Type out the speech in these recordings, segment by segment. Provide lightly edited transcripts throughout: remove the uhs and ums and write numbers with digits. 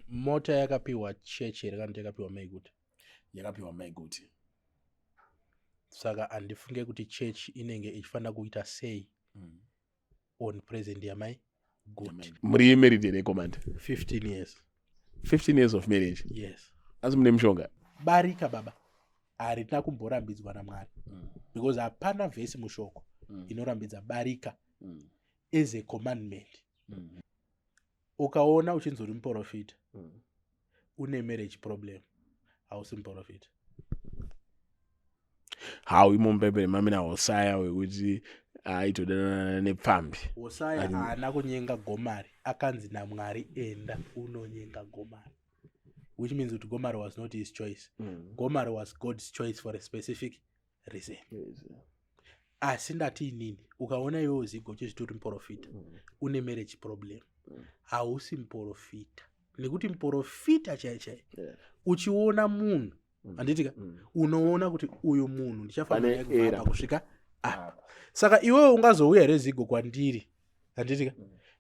Mota yakapiwa chechi here kana kuti yakapiwa Maiguti? Yakapiwa Maiguti. Saka handifunge kuti chechi inenge ichifanira kuita sei on present yamai Guti. Muri married here, Commander? 15 years. 15 years of marriage? Yes. Asi mune mushonga? Barika baba harina kumborambidzwa naMwari because hapana vhesi mushoko inorambidza barika as a commandment. Ukaona uchinzi uri muprofita une marriage problem, hausi muprofita. How imo mubhaibheri mamina Hosaya wekuti aitodanana nepfambi. Hosaya haana kunyenga Gomari, akanzi naMwari enda unonyenga Gomari, which means kuti Gomari was not his choice. Gomari was God's choice for a specific reason. Asi ndati inini, ukaona iwewo Zigo uchizviti uri muprofita une marriage problem, hausi muprofita, nekuti muprofita chai chai uchiona munhu, handitika, unoona kuti uyu munhu ndichafamba naye kubva apa kusvika apa. Saka iwewe ungazouya here Zigo kwandiri, handitika,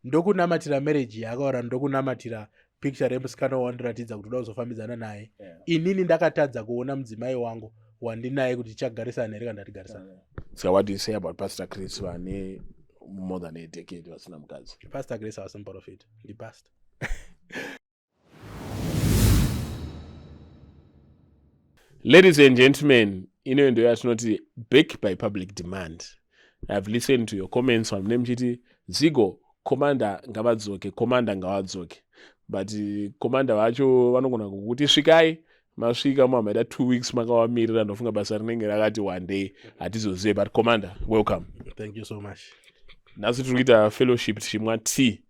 ndokunamatira marriage yako ora ndokunamatira picture remusikana wandiratidza kuti uda kuzofambidzana naye, inini ndakatadza kuona mudzimai wangu wandinaye kuti tichagarisana here kana ndatigarisana? So what do you say about Pastor Chris vane more than a decade vasina mukadzi? Pastor Chris havasi muprofita, ndipastor. Ladies and gentlemen, ino ndo yatinoti back by public demand. I've listened to your comments, vanhu mune muchiti, "Zigo, Commander ngavadzoke, Commander ngavadzoke." But Commander vacho vanogona kukuti svikai, masvika mamaita 2 weeks makavamirira, ndofunga basa rinenge rakati one day, hatizozive. But Commander, welcome. Thank you so much. Nhasi tiri kuita fellowship tichimwa tea.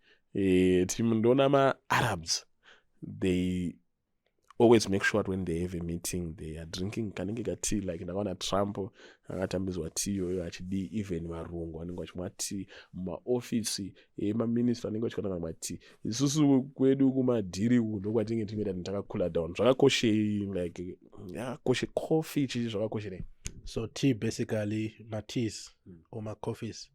Ndoona maArabs, they always make sure when they have a meeting they are drinking kanenge katea. Like ndakaona Trump akatambidzwa tea iyoyo achidii. Even varungu vanenge vachimwa tea mumaofisi emaminister, vanenge vachikona kamwa tea. Isusu kwedu kumadhiri uku ndokwatinge tingoita takacoola down. Zvakakoshei? Like yakakoshe coffee chii, zvakakosherei? So tea, basically mateas or macoffees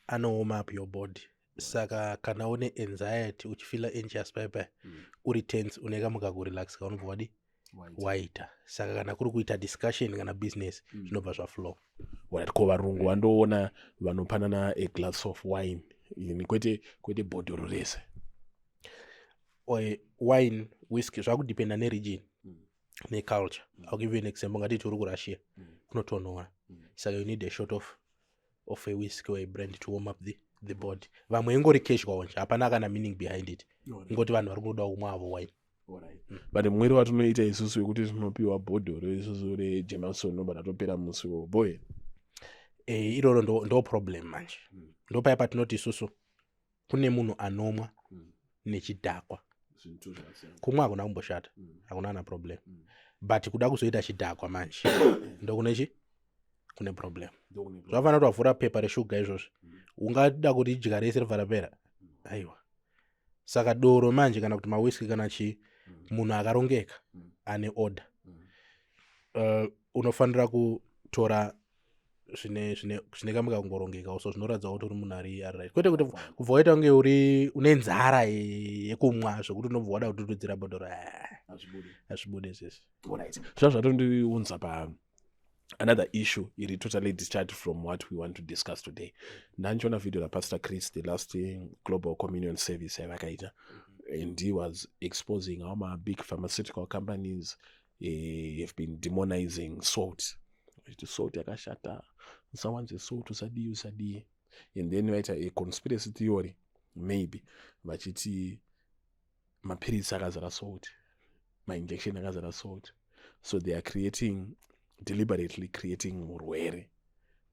anowarm up your body. Saka kana une anxiety, uchifeela anxious paipai, uri tense, une kamuka kurelax kaunobva wadi waita. Saka kana kuri kuita discussion kana business, zvinobva zvaflow. Right, ko varungu vandoona vanopanana a glass of wine ini, kwete bhodhoro rese? Or wine, whisky, zvakudependa neregion neculture. I'll give you an example. Ngatiti uri kuRussia, kunotonhora, saka you need a shot of a whisky or a brandy to warm up the body. Vamwe ingori casual nje, hapana kana meaning behind it, ingoti vanhu vari kuda kumwa avo wine. But mwiri watinoita isusu wekuti tinopiwa bhodhoro isusu reJameson, nobva tatopera musi boy. Iroro ndo problem manje. Ndo paya patinoti isusu kune munhu anomwa nechidhakwa. Kumwa hakuna kumboshata, hakuna ana problem, but kuda kuzoita chidhakwa manje ndokune chi kune problem. Zvafanira kuti wavhura pepa reshuga izvozvi, ungada kuti idya rese ribva rapera? Aiwa. Saka doro manje kana kuti mawhisky kana chii, munhu akarongeka ane order, unofanira kutora zvine kamuka kungorongeka, so zvinoratidza kuti uri munhu ari right, kwete kuti kubva waita kunge uri une nzara yekumwa zvekuti unobva wada kututudzira bhodhoro. Hazvibude izvezvi. Zva zvatondiunza pa another issue iri totally discharged from what we want to discuss today. Ndandichiona video raPastor Chris, the last global communion service yavakaita, and he was exposing how mabig pharmaceutical companies have been demonizing salt, vachiti salt yakashata, usawanze salt, usadii, usadii. And then vaita a conspiracy theory maybe, vachiti mapiritsi akazara salt, mainjection akazara salt, so they are creating, deliberately creating urwere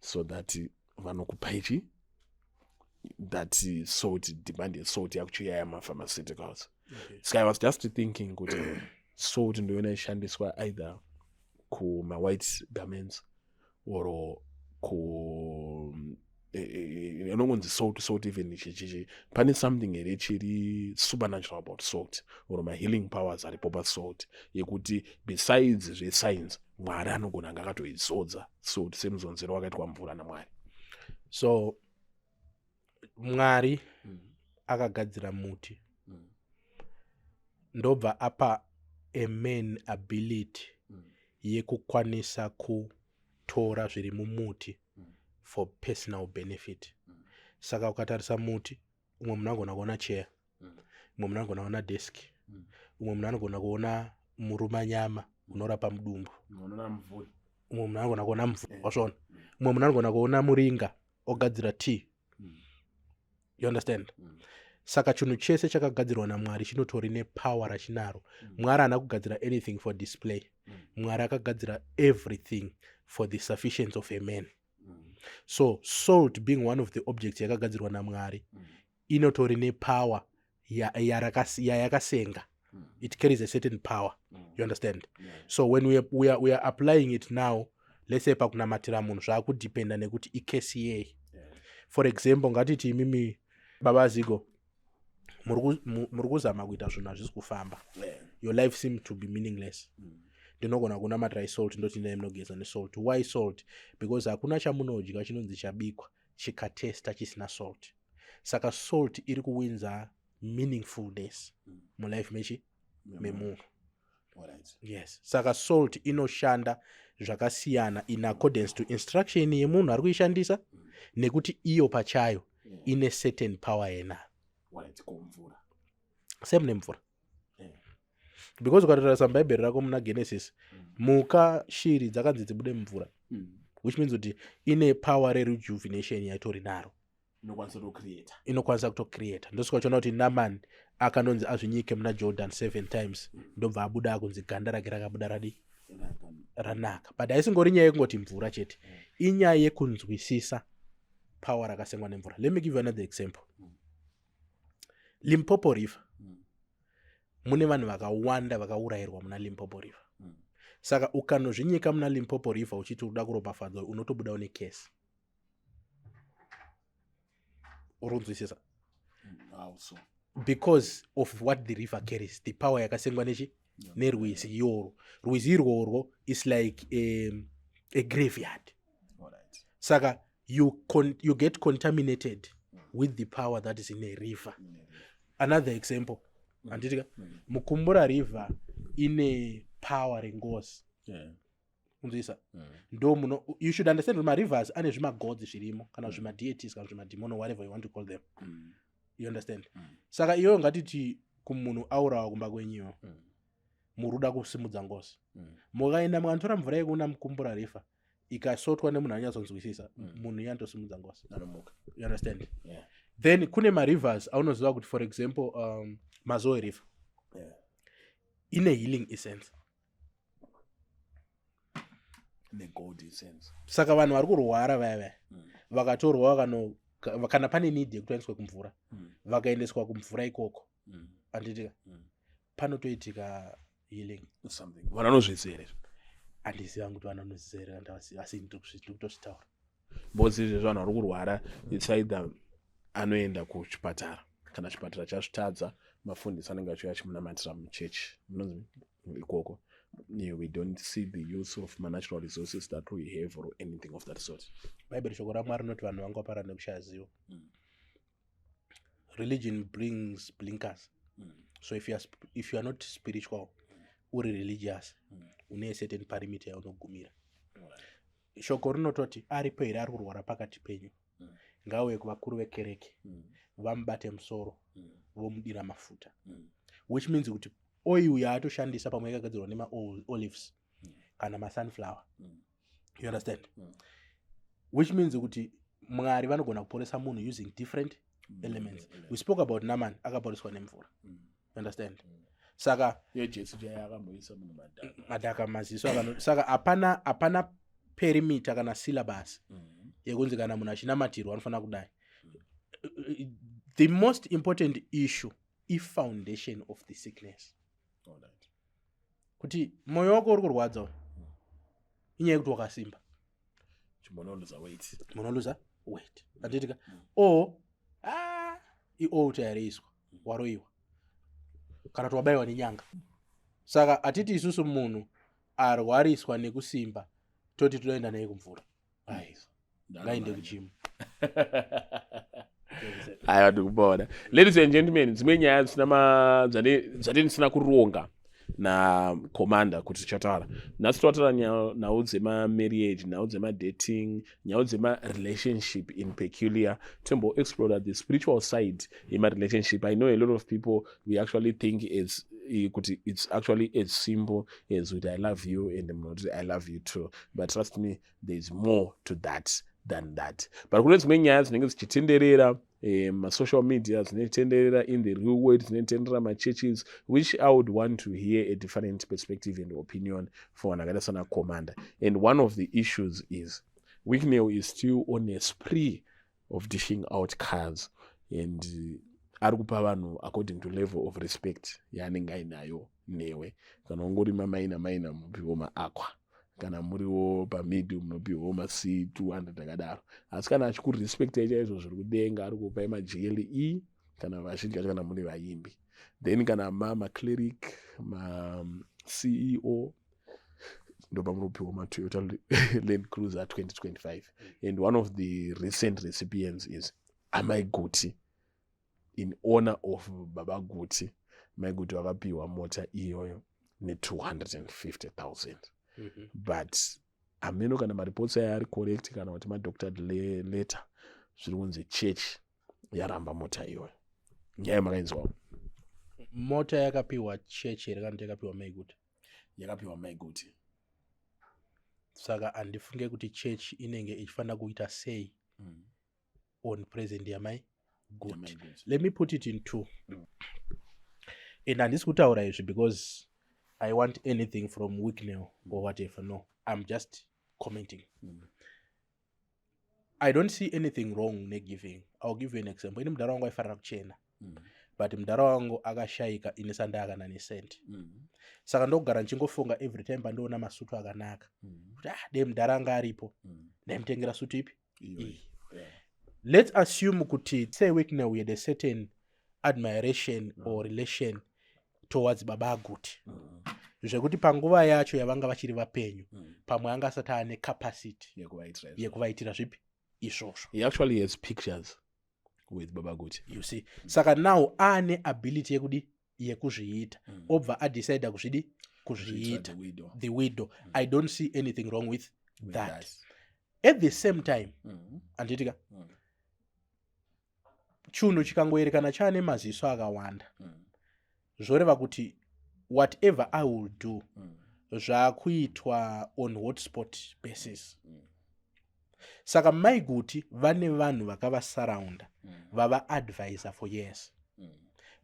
so that vanokupa ichi, that salt demand yesalt yakuchiuya yamapharmaceuticals. So I was just thinking kuti salt ndoyona ishandiswa either kumawhite garments or ku inongonzi salt, salt even chichichi, pane something here chiri supernatural about salt or mahealing powers aripo pasalt yekuti besides zvescience, Mwari anogona anga akatoizodza salt semuzonzero wakaitwa mvura naMwari? So Mwari akagadzira muti. Ndobva apa a man ability yekukwanisa kutora zviri mumuti for personal benefit. Saka ukatarisa muti, umwe munhu anogona kuona chair, umwe munhu anogona kuona desk, umwe munhu anogona kuona murumanyama unorapa mudumbu, umwe munhu anogona kuona mvura, wazviona, umwe munhu anogona kuona muringa ogadzira tea. You understand? Saka chinhu chese chakagadzirwa naMwari chinotori nepower rachinaro. Mwari haana kugadzira anything for display. Mwari akagadzira everything for the sufficiency of a man. So salt being one of the objects yakagadzirwa naMwari, inotori nepower yayakasenga. It carries a certain power. You understand? So when we are applying it now, let's say pakunamatira munhu, zvaakudhipenda nekuti icase yei. For example, ngatiti imimi baba Zigo muri kuzama kuita zvinhu, hazvisi kufamba. Your life seem to be meaningless. Ndinogona kunamatira isalt, ndoti ndai munogeza nesalt. Why salt? Because hakuna chamunodya chinonzi chabikwa chikatesta chisina salt. Saka salt iri kuwinza meaningfulness mulife mechi memunhu. Yes, saka salt inoshanda zvakasiyana in accordance to instruction yemunhu ari kuishandisa, nekuti iyo pachayo ine certain power yenayo. Same nemvura, because ukatotarisa mubhaibheri rako muna Genesis, muka shiri dzakanzi dzibude mumvura, which means kuti ine power rerejuvenation yaitori naro. Inokwanisa kutocreata. Ndosaka uchiona kuti Naman akanonzi azvinyike muna Jordan seven times, ndobva abuda akunzi ganda rake rakabuda radi ranaka. But haisingori nyaya yekungoti mvura chete, inyaya yekunzwisisa power rakasengwa nemvura. Let me give you another example. Limpopo River, mune vanhu vakawanda vakaurayirwa muna Limpopo River. Saka ukanozvinyika muna Limpopo River uchiti uda kuropafadzwa, unotobuda une kesi. Uri kunzwisisa? Because of what the river carries, the power yakasengwa nechi nerwizi irworwo. Rwizi irworwo is like a graveyard. Saka you get contaminated with the power that is in a river. Another example, handitika, Mukumbura River ine power rengozi. Unzwisa? Ndo muno you should understand kuti marivers ane zvimagods zvirimo, kana zvimadeities, kana zvimademon, or whatever you want to call them. You understand? Saka iyoyo, ngatiti kumunhu aurawa kumba kwenyiyo, muri kuda kusimudza ngozi, mukaenda mukanotora mvura yekuona Mukumbura River, ikasotwa nemunhu anyatsonzwisisa, munhu iye anotosimudza ngozi. You understand? Then kune marivers aunoziva kuti, for example, Mazoe River ine healing essence. Saka vanhu vari kurwara vaya vaya, vakatorwa vakano, kana pane need yekuti vaendeswe kumvura, vakaendeswa kumvura ikoko, handitika, panotoitika healing. Vanhu vanozviziva here? Handiziva kuti vanhu vanoziva here, asi ndiri kutozvitaura. Because izvezvi vanhu vari kurwara, it's either anoenda kuchipatara, kana chipatara chazvitadza, mafundisi anenge achiuya achimunamatira muchechi munonzi ikoko. Yeah, we don't see the use of manatural resources that we have or anything of that sort. Bhaibheri, shoko raMwari rinoti vanhu vanga vaparara nekushaya zivo. Religion brings blinkers. So if you are not spiritual, uri religious, une certain perimeter yaunogumira. Shoko rinototi aripo here ari kurwara pakati penyu? Ngauye kuvakuru vekereke, vamubate musoro, vomudira mafuta, which means kuti oil yaatoshandisa pamwe yakagadzirwa nemaolives kana masunflower. You understand? Which means kuti Mwari vanogona kuporesa munhu using different elements. We spoke about Naman akaporeswa nemvura. You understand? Saka Jesu akamboisa munhu madhaka. Madhaka maziso saka hapana perimeter kana syllabus yekunzi kana munhu achinamatirwa anofanira kudai. The most important issue ifoundation of the sickness, kuti mwoyo wako uri kurwadza uyu, inyaya yekuti wakasimba. Chimbonoluza weight. Munoluza weight, handitika? Or ah, ialtar yareiswa, waroiwa, kana kuti wabayiwa nenyanga. Saka hatiti isusu munhu arwariswa nekusimba toti toenda naye kumvura. Aiwa, ngaende kuchimu. Aiwa, ndikubaona. Ladies and gentlemen, dzimwe nyaya dzisina dzati ndisina kuronga nacommander kuti tichataura nhasi. Totaura nhau dzemamarriage, nhau dzemadating, nhau dzemarelationship in peculiar. Tomboexplora the spiritual side yemarelationship. I know a lot of people, we actually think it's kuti it's actually as simple as kuti "I love you" and munoti "I love you too", but trust me, there is more to that than that. But kune dzimwe nyaya dzinenge dzichitenderera masocial media, dzinotenderera in the real world, dzinotenderera machurches, which I would want to hear a different perspective and opinion for vanhu vakaita sana commander. And one of the issues is Wicknell is still on a spree of dishing out cars and ari kupa vanhu according to level of respect yaanenge ainayo newe. Kana ungori mamaina maina, mupiwo maAqua. Kana muriwo pamiddle, munopiwawo maC200 akadaro. Asi kana achikurespectai chaizvo zviri kudenga, ari kupai maGLE. Kana vazhinji vacho, kana muri vaimbi, then kana macleric, maCEO, ndopamunopiwa maToyota Land Cruiser 2025. And one of the recent recipients is Amai Guti. In honor of Baba Guti, Mai Guti vakapiwa mota iyoyo ne250 000. But hameno kana mareports aya ari correct kana kuti madoctored letter. Zviri kunzi church yaramba mota iyoyo. Nyaya makainzwawo? Mota yakapiwa church here kana kuti yakapiwa Mai Guti? Yakapiwa Mai Guti. Saka handifunge kuti church inenge ichifanira kuita sei on present yaMai Guti. Let me put it in two. And handisi kutaura izvi because I want anything from Wicknell or whatever. No, I'm just commenting. I don't see anything wrong negiving. I'll give you an example. Ini mudhara wangu aifarira kuchena, but mudhara wangu akashayika ini sandakana necent. Saka ndogara ndichingofunga every time pandiona masutu akanaka kuti, ah, dei mudhara anga aripo, ndaimutengera sutu ipi iyi. Let's assume kuti, say, Wicknell, we had a certain admiration or relation towards Baba Aguti, zvekuti panguva yacho yavanga vachiri vapenyu, pamwe anga asati ane capacity yekuvaitira zvipi izvozvo. He actually has pictures with Baba Guti. You see, saka now aane ability yekudi yekuzviita, obva adecida kuzvidi kuzviita the widow. I don't see anything wrong with that. At the same time, handitika, chinhu chikangoerekana chaane maziso akawanda, zvoreva kuti whatever I will do, zvaakuitwa on hotspot basis. Saka Mai Guti vane vanhu vakavasaraunda, vavaadvisa for years.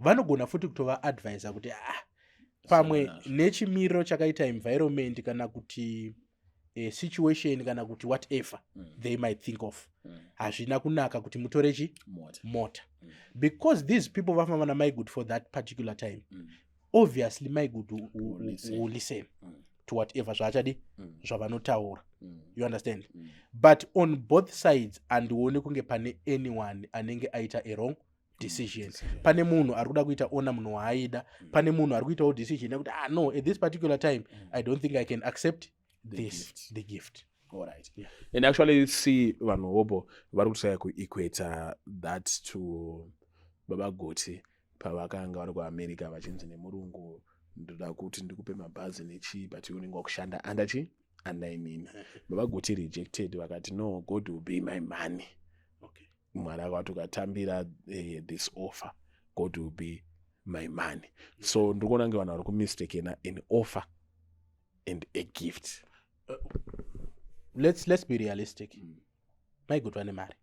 Vanogona futi kutovaadvisa kuti, ah, pamwe nechimiriro chakaita environment kana kuti situation kana kuti whatever they might think of, hazvina kunaka kuti mutore chi mota, because these people vafamba naMai Guti for that particular time. Obviously Mai Guti will listen to whatever zvaachadi zvavanotaura. You understand? But on both sides handioni kunge pane anyone anenge aita a wrong decision. Pane munhu ari kuda kuita ona munhu waaida, pane munhu ari kuitawo decision yekuti, ah, no, at this particular time I don't think I can accept the this gift. The gift. Alright. Yeah. And actually see, vanhu hobo vari kutraya kuequata that to Baba Guti pavakanga vari kuAmerica, vachinzi nemurungu, "Ndoda kuti ndikupe mabhazi nechii, but iwe unenge wakushanda under chi under inini." Baba Guti rejected, vakati, "No, God will be my money." Mwari akati ukatambira this offer, God will be my money. So ndiri kuona kunge vanhu vari kumistakena an offer and a gift. Let's be realistic. Mai Guti vane mari.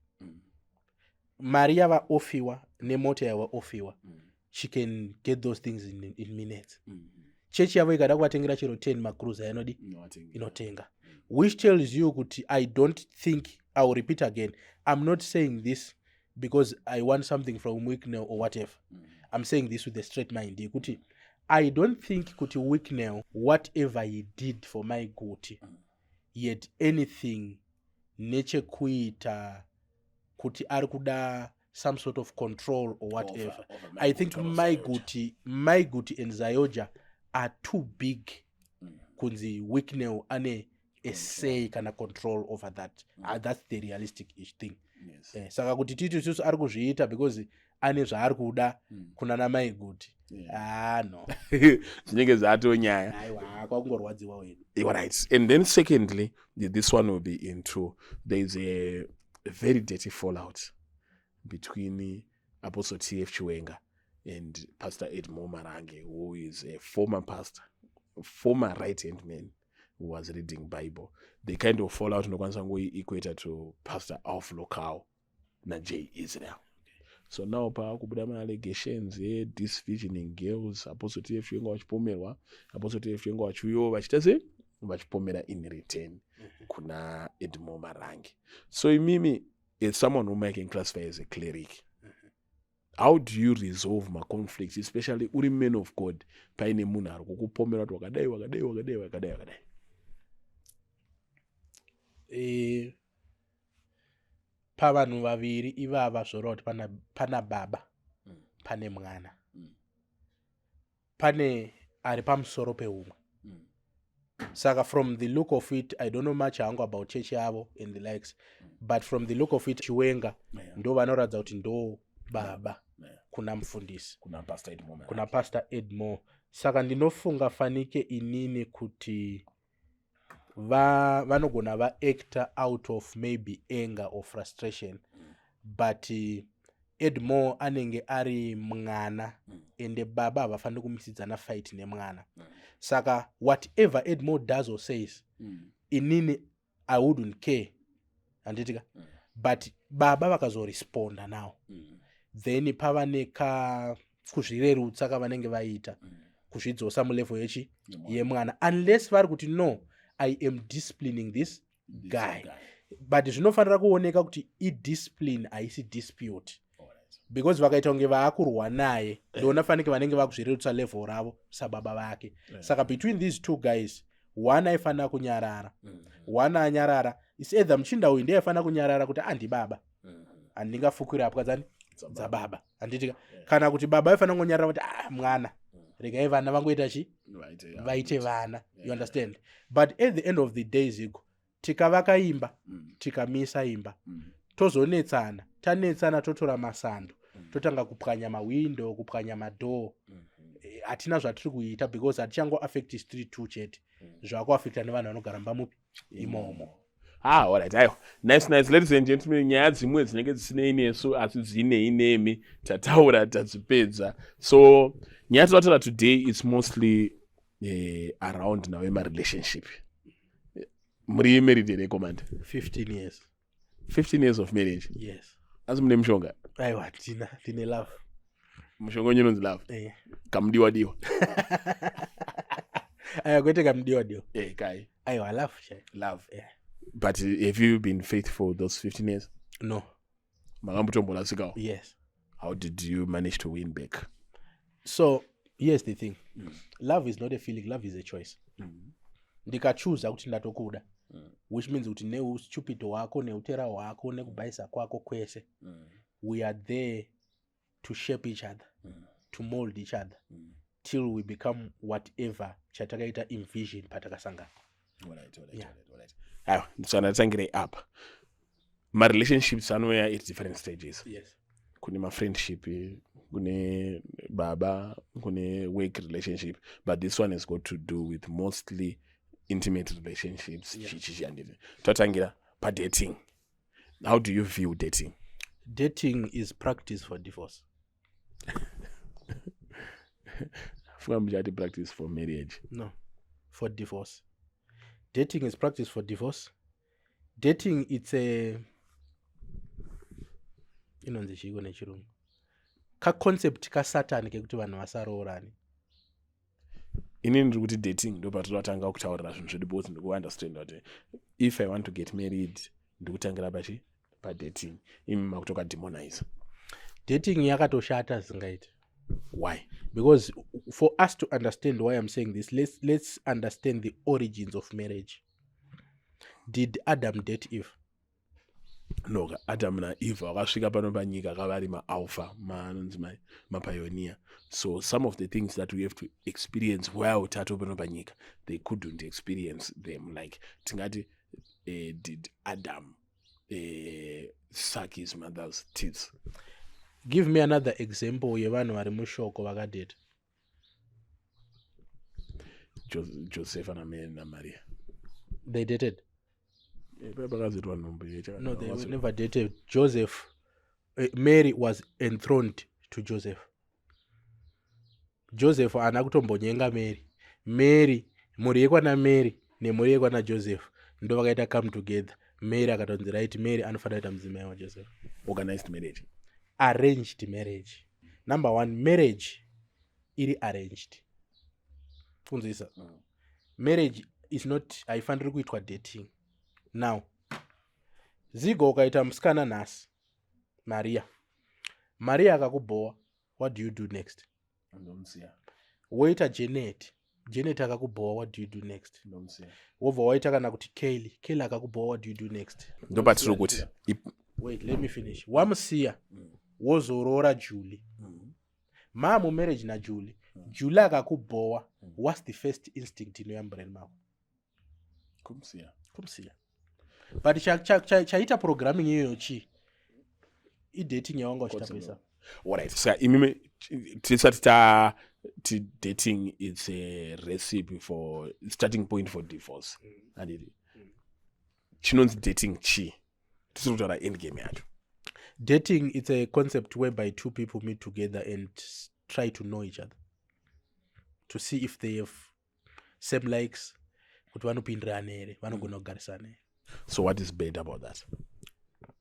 Mari yavaofiwa nemota yavaofiwa, she can get those things in minutes. Chechi yavo ikada kuvatengera chero 10 macruiser, yanodi inotenga, which tells you kuti I don't think, I will repeat again, I'm not saying this because I want something from Wicknell or whatever. I'm saying this with a straight mind yekuti I don't think kuti Wicknell, whatever he did for Mai Guti, yet anything nechekuita kuti ari kuda some sort of control or whatever. I think Mai Guti and ZAOGA are too big kunzi Wicknell ane a say kana control over that. That's the realistic ish thing. Saka kuti titi isusu ari kuzviita because ane zvaari kuda kuna namai Guti, ah, no. Zvinenge zvatonyaya. Aiwa, kwakungorwadziwa wedu. Right, and then secondly, this one will be into, there is a very dirty fallout between Apostle TF Chiwenga and Pastor Edmore Marange, who is a former pastor, former right hand man who was reading Bible. The kind of fallout unokwanisa kungoiequata to Pastor Alf Lukau naJ Israel. So now paakubuda maallegations edisvisioning girls, Apostle TF Chiwenga vachipomerwa, Apostle TF Chiwenga vachiuyawo vachiita sei, vachipomera in return kuna Edmore Marange. So imimi, as someone whom I can classify as a cleric, how do you resolve maconflicts, especially uri man of God, paine munhu ari kukupomera kuti wakadai, wakadai, wakadai, wakadai, wakadai? Pavanhu vaviri ivava, zvoreva kuti pana baba, pane mwana, pane ari pamusoro peumwe. Saka from the look of it, I don't know much hangu about church yavo and the likes, but from the look of it, Chiwenga ndo vanoratidza kuti ndo baba kuna mufundisi, kuna Pastor Edmore Marange. Kuna Pastor Edmore. Saka ndinofunga fanike inini kuti vanogona vaacta out of maybe anger or frustration, but Edmore anenge ari mwana, ende baba havafaniri kumisidzana fight nemwana. Saka whatever Edmore does or says, inini I wouldn't care, handitika? But baba vakazoresponda now, then pava neka kuzvirerutsa kavanenge vaita, kuzvidzosa mulevel yechi yemwana, unless vari kuti, "No, I am disciplining this guy." But zvinofanira kuoneka kuti idiscipline, haisi dispute, because vakaita kunge vaakurwa naye, ndoona fanike vanenge vakuzvirerutsa level ravo sababa vake. Saka between these two guys, one aifanira kunyarara, one anyarara. Is either muchinda uyu ndiye aifanira kunyarara kuti andibaba, handingafukuri hapwa dzani dzababa, handitika? Kana kuti baba aifanira kungonyarara kuti, "Ah, mwana, regai vana vangoita chi vaite vana." You understand? But at the end of the day, Zigo, tikavaka imba, tikamisa imba, tozonetsana, tanetsana, totora masando, totanga kupwanya mahwindo, kupwanya madoor, hatina zvatiri kuita, because hatichangoaffect street two chete, zvakuaffecta nevanhu vanogara mumba mupi imomo. Ah, alright. Aiwa, nice, nice. Ladies and gentlemen, nyaya dzimwe dzinenge dzisinei nesu asi dzinei nemi, tataura, tadzipedza. So nyaya tataura today is mostly around now emarelationship. Muri married here, Commander? 15 years. 15 years of marriage? Yes. Asi mune mushonga? Aiwa, tina, tine love. Mushonga wenyu unonzi love? Eh. Kamudiwa diwa? Aiwa, kwete kamudiwa diwa. Eh, kai? Aiwa, love chai. Love. Yeah. But have you been faithful those 15 years? No. Makambotomborasikawo? Yes. How did you manage to win back? So here's the thing: love is not a feeling, love is a choice. Ndikachuza kuti ndatokuda, which means kuti neustupid hwako, neutera hwako, nekubhaisa kwako kwese, we are there to shape each other, to mold each other till we become whatever chatakaita envision patakasangana. Yeah. Aiwa, saka ndatangirei apa. Marelationships anouya at different stages. Kune mafriendship, kune baba, kune work relationship, but this one has got to do with mostly intimate relationships. Chichi, handiti? Totangira padating. How do you view dating? Dating is practice for divorce. Funga muchati practice for marriage. No, for divorce. Dating is practice for divorce. Dating, it's a, inonzi chiiko nechirungu, kaconcept kasatani kekuti vanhu vasaroorani. Inini ndiri kuti dating ndo patinoatanga kutaurira zvinhu zvedu, because ndikuunderstand kuti if I want to get married, ndikutangira pachi padating. Imi makutokademonize. Dating yakatoshata zingaiti. Why? Because for us to understand why I'm saying this, let's understand the origins of marriage. Did Adam date Eve? No, Adam naEva vakasvika pano panyika kavari maalpha, maanonzi mapioneer. So some of the things that we have to experience while tato pano panyika, they couldn't experience them. Like tingati, did Adam Suck his mother's tits. Give me another example yevanhu vari mushoko vakadheta. Josefa naMary naMaria. They dated? Pakazoitwa nhumbu. No, they were never dated. Joseph, Mary was enthroned to Joseph. Joseph haana kutombonyenga Mary. Mary, mhuri yekwana Mary nemhuri yekwana Joseph ndo vakaita come together. Mary akatonzi, right, Mary anofanira kuita mudzimai waJoseph. Organized marriage. Arranged marriage. Number one, marriage iri arranged, kunzwisa? Marriage is not, haifaniri kuitwa dating. Now, Zigo, ukaita musikana nhasi, Maria, Maria akakubhowa, what do you do next? Ndomusiya. Woita Janet, Janet akakubhowa, what do you do next? Ndomusiya. Wobva waita kana kuti Kayli, Kayli akakubhowa, what do you do next? Ndopatiri kuti Wait, let me finish. Wamusiya, wozoroora Julie. Maamumarriage naJulie, Julie akakubhowa, what's the first instinct inoya mubrain mako? Kumusiya. Kumusiya. But chaita programming iyoyo chii? Idating yawanga uchitambisa. Alright, saka imimi, tisati tati dating, it's a recipe for starting point for divorce, handiti? Chinonzi dating chii, tisiri kutaura endgame yacho? Dating, it's a concept whereby two people meet together and try to know each other, to see if they have same likes, kuti vanopindirana here, vanogona kugarisana here. So what is bad about that?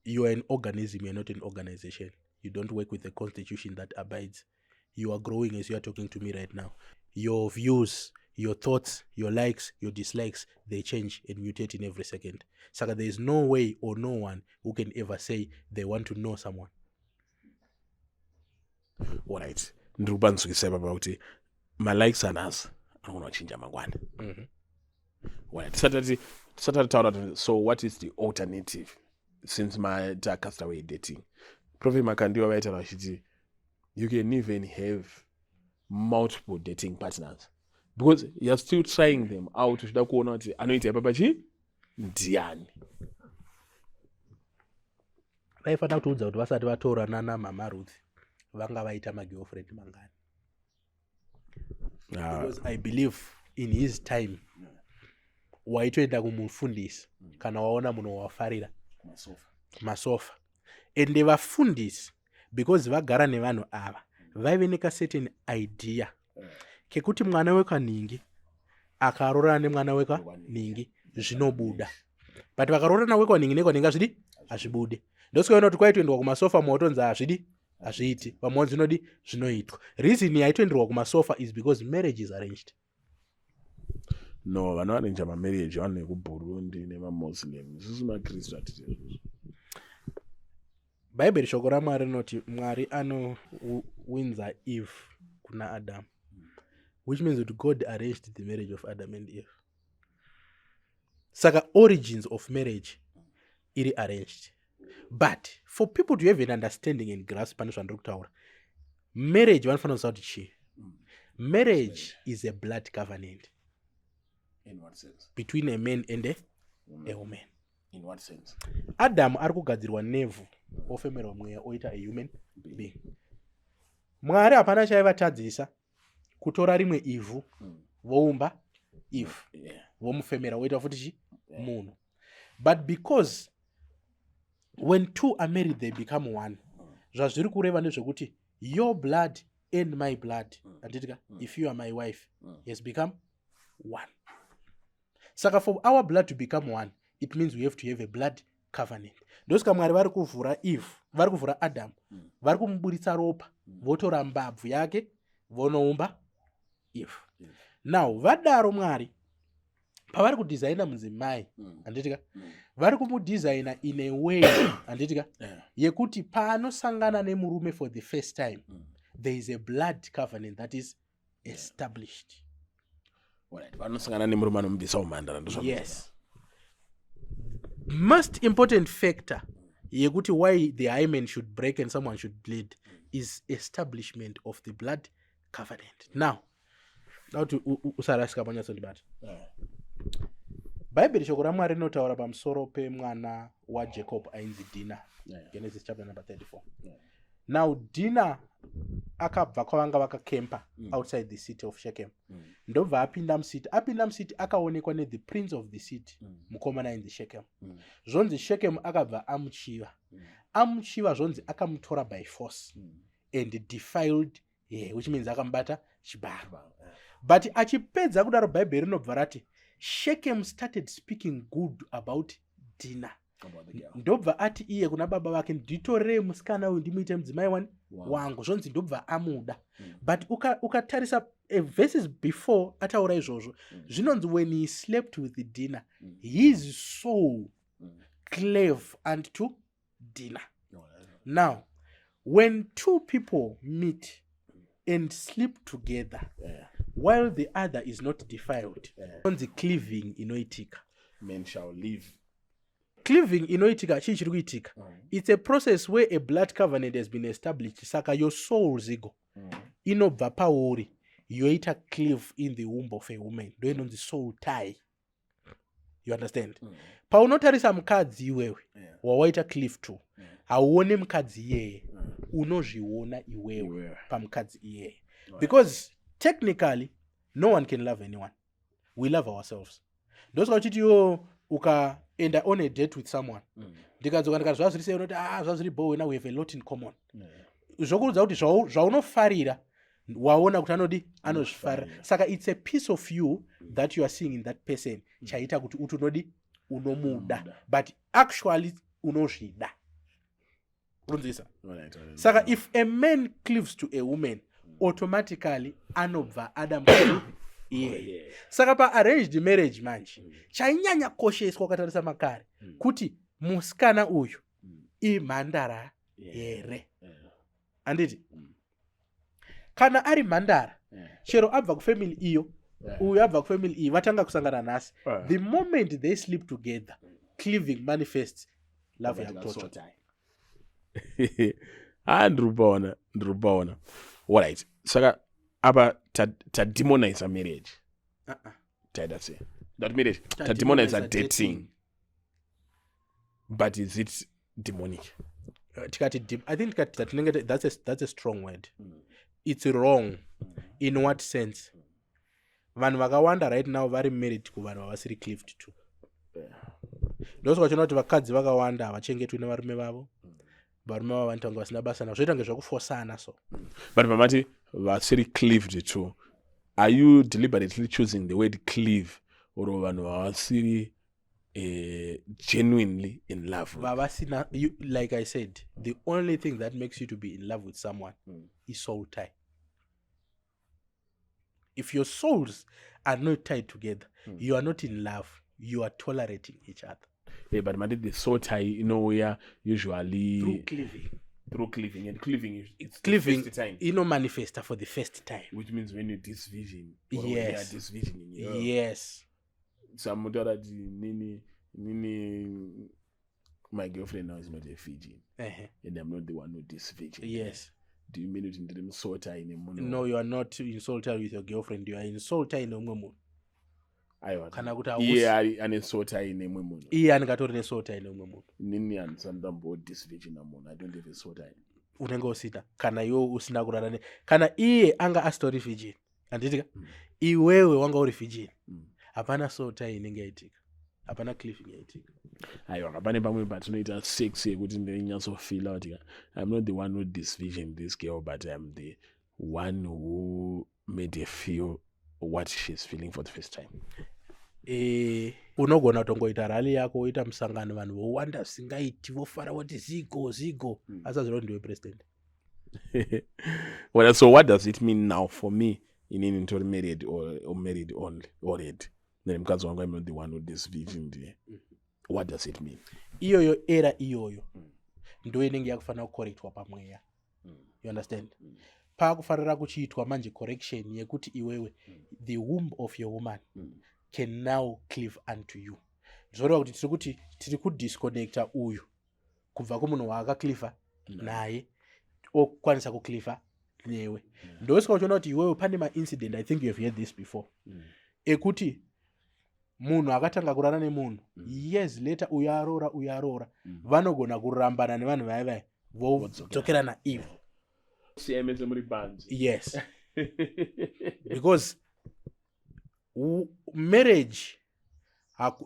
You are an organism, you're not an organization. You don't work with a constitution that abides. You are growing. As you are talking to me right now, your views, your thoughts, your likes, your dislikes, they change and mutate in every second. Saka there is no way or no one who can ever say they want to know someone. Alright, ndiri kupanzwisa ipapa kuti malikes anhasi anogona kuchinja mangwana. Alright, tisati tataura kuti, so what is the alternative, since maita castaway dating? Prophet Makandiwa vaitaura vachiti you can even have multiple dating partners because you are still trying them out, uchida kuona kuti anoita ipapa chii, ndiani. Vaifanira kutiudza kuti vasati vatorana namama Ruth, vanga vaita magirlfriend mangani? Ah. Because I believe in his time waitoenda kumufundisi kana waona munhu wawafarira. Masofa. Ende vafundisi, because vagara nevanhu ava, vaive nekacertain idea kekuti mwana wekwanhingi akaroorana nemwana wekwanhingi zvinobuda, but vakaroorana wekwanhingi nekwanhingi hazvidi, hazvibude. Ndosikaona kuti kwaitoendwa kumasofa, motonzi hazvidi, hazviiti, vamwe zvinodi, zvinoitwa. Reason yaitoenderwa kumasofa is because marriage is arranged. No, vanoarranja mamarriage vanhu vekuBurundi nemaMuslim. Isusu maKristu hatiti izvozvo. Bhaibheri, shoko raMwari rinoti Mwari anowinza Eve kuna Adamu, which means kuti God arranged the marriage of Adam and Eve. Saka origins of marriage iri arranged. But for people to have an understanding and grasp pane zvandiri kutaura, marriage, vanofanira kuziva kuti chii. Marriage is a blood covenant. In what sense? Between a man and a woman. In what sense? Adamu ari kugadzirwa nevhu, ofemerwa mweya, oita a human being. Mwari hapana chaivatadzisa kutora rimwe ivhu, voumba ivhu, vomufemera, woita futi chi munhu. But because when two are married, they become one. Zvazviri kureva ndezvekuti your blood and my blood, handitika? If you are my wife, has become one. Saka for our blood to become one, it means we have to have a blood covenant. Ndosaka Mwari vari kuvhura Eve, vari kuvhura Adamu, vari kumuburitsa ropa, votora mbabvu yake, vonoumba Eve. Now vadaro, Mwari pavari kudhizaina mudzimai, handitika? Vari kumudhizaina in a way, handitika, yekuti paanosangana nemurume for the first time, there is a blood covenant that is established. Alright, vanosangana nemurume anomubvisa umhandara. Yes, most important factor yekuti why the hymen should break and someone should bleed is establishment of the blood covenant. Now, da kuti usarasika panyatsondibata. Bhaibheri, shoko raMwari rinotaura pamusoro pemwana waJacob ainzi Dina. Genesis chapter number 34. Now Dina akabva kwavanga vakakempa outside the city of Shechem, ndobva apinda mucity. Apinda mucity, akaonekwa nethe prince of the city, mukomana ainzi Shechem. Zvonzi Shechem akabva amuchiva. Amuchiva, zvonzi akamutora by force and defiled her, which means akamubata chibharo. But achipedza kudaro, Bhaibheri rinobva rati Shechem started speaking good about Dina. About the girl. Ndobva ati iye kuna baba vake, "Nditorei musikana uyu, ndimuite mudzimai wani wangu." Zvonzi ndobva amuda. But ukatarisa verses before ataura izvozvo, zvinonzi when he slept with Dina, his soul clave unto Dina. Now when two people meet and sleep together while the other is not defiled, onzi cleaving inoitika. Men shall live. Cleaving inoitika. Chii chiri kuitika? It's a process where a blood covenant has been established. Saka your soul, Zigo, inobva pauri yoita cleave in the womb of a woman. Ndo inonzi soul tie, you understand? Paunotarisa mukadzi iwewe wawaita cleave to, hauone mukadzi iyeye, unozviona iwewe Iwewe. pamukadzi iyeye, because technically no one can love anyone. We love ourselves. Ndosaka uchiti iwo ukaenda on a date with someone, ndikadzoka ndikati, "Zvazviri sei?" Unoti, "Ah, zvazviri bo wena, we have a lot in common." Zvokuudza kuti zvaunofarira waona kuti anodi anozvifarira. Anozvifarira. Saka it's a piece of you that you are seeing in that person chaita kuti uti unodi unomuda. Unomuda. But actually unozvida runzisa. Alright. Saka if a man cleaves to a woman, automatically anobva ada mukadzi iyeye. Saka paarranged marriage manje, chainyanya kosheswa ukatarisa makare kuti musikana uyu imhandara here, handiti? Kana ari mhandara, chero abva kufamily iyo, uyu abva kufamily iyi, vatanga kusangana nhasi, the moment they sleep together, cleaving manifests, love yakutotsva. Ah, ndiri kupaona, ndiri kupaona. Alright, saka apa tademoniza marriage. Uh-uh. Taida sei? Not marriage, tademoniza dating, but is it demonic? Tikati I think tikati tinenge that's a strong word. It's wrong in what sense? Vanhu vakawanda right now vari married kuvanhu vavasiri cleaved to. Ndosaka uchiona kuti vakadzi vakawanda havachengetwi nevarume vavo. Varume vavo vanoita kunge vasina basa navo, zvoita kunge zvekufosana so. But pamati vasiri cleaved to, are you deliberately choosing the word "cleave" or vanhu vavasiri genuinely in love with? Vavasina like I said, the only thing that makes you to be in love with someone is soul tie. If your souls are not tied together, you are not in love, you are tolerating each other. Eh, but mati the soul tie inouya usually Through cleaving. Through cleaving, and cleaving is it's Cleaving the first time, inomanifesta for the first time. Which means when you disvision or when they are disvisioning you. Yes. Samutaura kuti nini my girlfriend now is not a virgin and I'm not the one who disvirgin. Do you mean kuti ndiri musoul tie nemunhu? No, you are not in soul tie with your girlfriend. You are in soul tie neumwe munhu. Aiwa. Kana kuti iye ari ane soul tie nemwe munhu. Iye anenge atori nesoul tie neumwe munhu. Nini handisati ndambodisvirgina munhu. I don't have a soul tie. Unenge usina kana iwe usina kurara ne kana iye anga asitori virgin, handiti ka? Iwewe wanga uri virgin. Hapana soul tie inenge yaitika, hapana cleaving yaitika. Aiwa, pane pamwe patinoita sex yekuti ndinonyatsofeela kuti I'm not the one who disvirgin this girl, but I'm the one who made her feel what she's feeling for the first time. Unogona kutongoita rally yako, woita musangano, vanhu vowanda zvisingaiti, vofara, voti, "Zigo, Zigo." Asi aziva kuti ndiwe president. Well, so what does it mean now for me, inini nditori married or married only already nemukadzi wangu? I'm not the one who disvirgined. What does it mean? Iyoyo era iyoyo ndo inenge yakufanira kucorrectwa pamweya, you understand? Paakufanira kuchiitwa manje correction yekuti iwewe, the womb of your woman can now cleave unto you. Zvoreva kuti tiri kuti tiri kudisconnecta uyu kubva kumunhu waakacleava naye, okwanisa kucleava newe. Ndosaka uchiona kuti iwewe pane maincident, I think you have heard this before, ekuti Munhu akatanga kurara nemunhu, years later uyo aroora, uyo aroora, vanogona kurambana nevanhu vaya vaya, vodzokerana ivo. Siyai mese muri panze. Yes, because marriage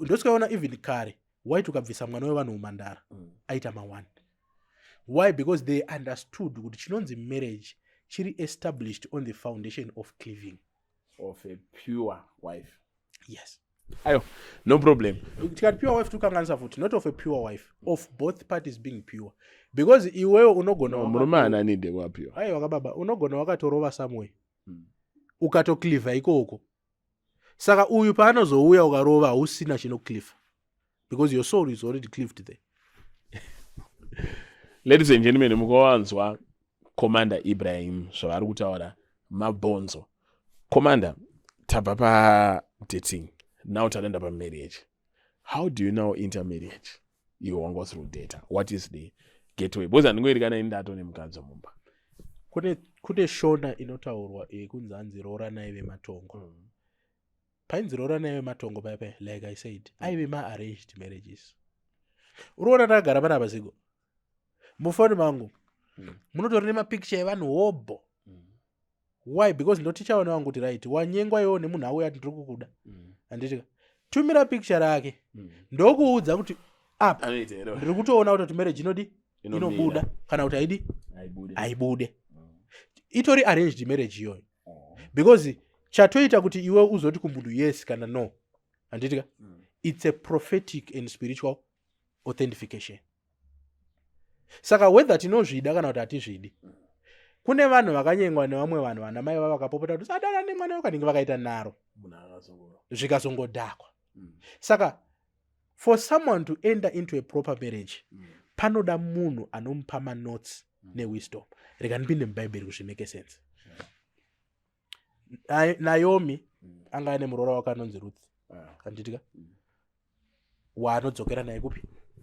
ndosikaona even kare waiti ukabvisa mwana wevanhu umandara, aita ma1. Why? Because they understood kuti chinonzi marriage chiri established on the foundation of cleaving of a pure wife. Yes. Ayo, no problem. Tikati pure wife, tikukanganisa futi. Not of a pure wife, of both parties being pure, because iwewe unogona No, murume haana need kuva pure. Aiwa kababa, unogona wakatorova somewhere, ukatocleava ikoko. Saka uyu paanozouya ukarova, hausina chinocleava because your soul is already cleaved there. Ladies and gentlemen, mukawanzwa Commander Ibrahim zvavari kutaura, mabhonzo. Commander, tabva padating, now tadaenda pamarriage. How do you now enter marriage iwe wanga usiri kudata? What is the gateway? Because handingoiri kana ini ndato nemukadzi mumba. Kune Shona inotaurwa yekunzi hanzi rooranai vematongo. Painzi rooranai vematongo paya paya, like I said, aive maarranged marriages. Uriona takagara panapa ziko mufoni mangu, munotori nemapicture evanhu hobho. Why? Because ndoticha vana vangu kuti right, wanyengwa iwewo nemunhu auya ati ndiri kukuda, handitika? Tumira picture rake, ndokuudza kuti apa Anoita here? ndiri kutoona kuti marriage inodi Inomira. Inobuda kana kuti haidi. Haibude. Haibude. Itori arranged marriage iyoyo, because chatoita kuti iwe uzoti kumunhu yes kana no, handitika? It's a prophetic and spiritual authentication. Saka whether tinozvida kana kuti hatizvidi, kune vanhu vakanyengwa nevamwe vanhu, vana mai vavo vakapopota kuti usadana nemwana wakanenge vakaita naro, Munhu akazongoro zvikazongodhakwa. Saka for someone to enter into a proper marriage, panoda munhu anomupa manotes newisdom. Rega ndipinde mubhaibheri kuti zvimake sense. Naomi anga ane muroora wake anonzi Ruth, handitika? Waanodzokera naye kupi?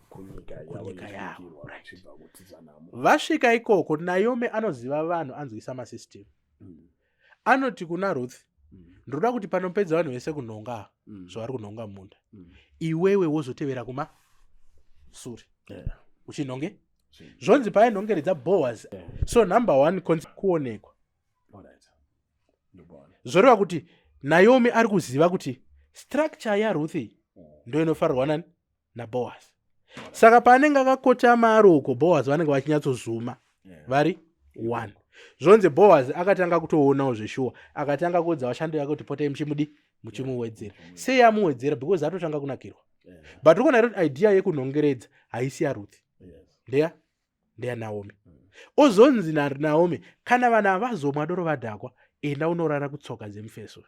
Kunyika yavo. Kunyika yavo, yechipikirwa, right. vachibva kutiza namo. Vasvika ikoko, Naomi anoziva vanhu, anzwisa masystem. Anoti kuna Ruth, "Ndoda kuti panopedza vanhu vese kunhonga zvavari kunhonga mumunda, iwewe wozotevera kuma sure uchinhonge." Zvonzi painhongeredza Boaz, so number one kuonekwa. Alright. Ndobona. Zvoreva kuti Naomi ari kuziva kuti structure yaRuth iyi ndo inofarirwa nani? NaBoaz. Saka paanenge akakotama ari uko, Boaz vanenge vachinyatsozuma vari one. Zvonzi Boaz akatanga kutoonawo zveshuwa, akatanga kuudza vashandi vake kuti potai muchimudi muchimuwedzera. Sei amuwedzera? Because atotanga kunakirwa. But uri kuona kuti idea yekunhongeredza haisi yaRuth, ndeya Naomi. Ozonzi naNaomi, kana vanhu havazomwa doro vadhakwa, enda unorara kutsoka dzemufeso,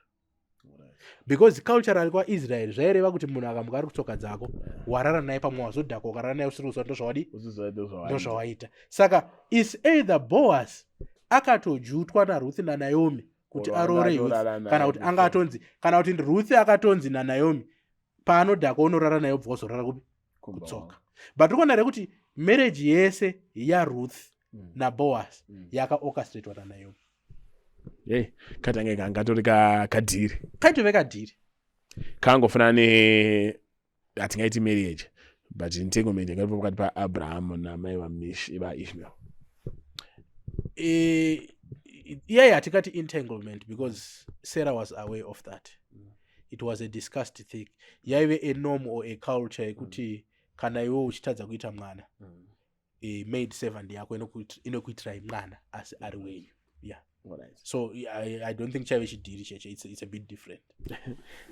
because culturally kwaIsrael zvaireva kuti munhu akamuka ari kutsoka dzako, warara naye, pamwe wazodhakwa ukarara naye usiri kuziva, ndozvawadi Usiziva ndozvawaita. Ndozvawaita. Saka is either Boaz akatojutwa naRuth naNaomi kuti Or aroore Ruth, angatorara naye kana kuti before. anga atonzi, kana kuti Ruth akatonzi naNaomi paanodhakwa unorara naye, ubva wazorara kupi? Kumba. Kutsoka. But uri kuona here kuti marriage yese yaRuth naBoaz yakaorchestratwa naNaomi? Hey, katange kangatori kadhiri. Kaitove kadhiri. Kangofanana ne hatingaiti marriage, but entanglement yanga iripo pakati paAbraham namai vaIshmael. Iyeyi hatingati entanglement because Sarah was aware of that. It was a discussed thing. Yaive a norm or a culture yekuti kana iwe uchitadza kuita mwana, maid servant yako inokuitirai mwana asi ari wenyu, yeah. So I don't think chaive chidhiri cheche. It's a bit different.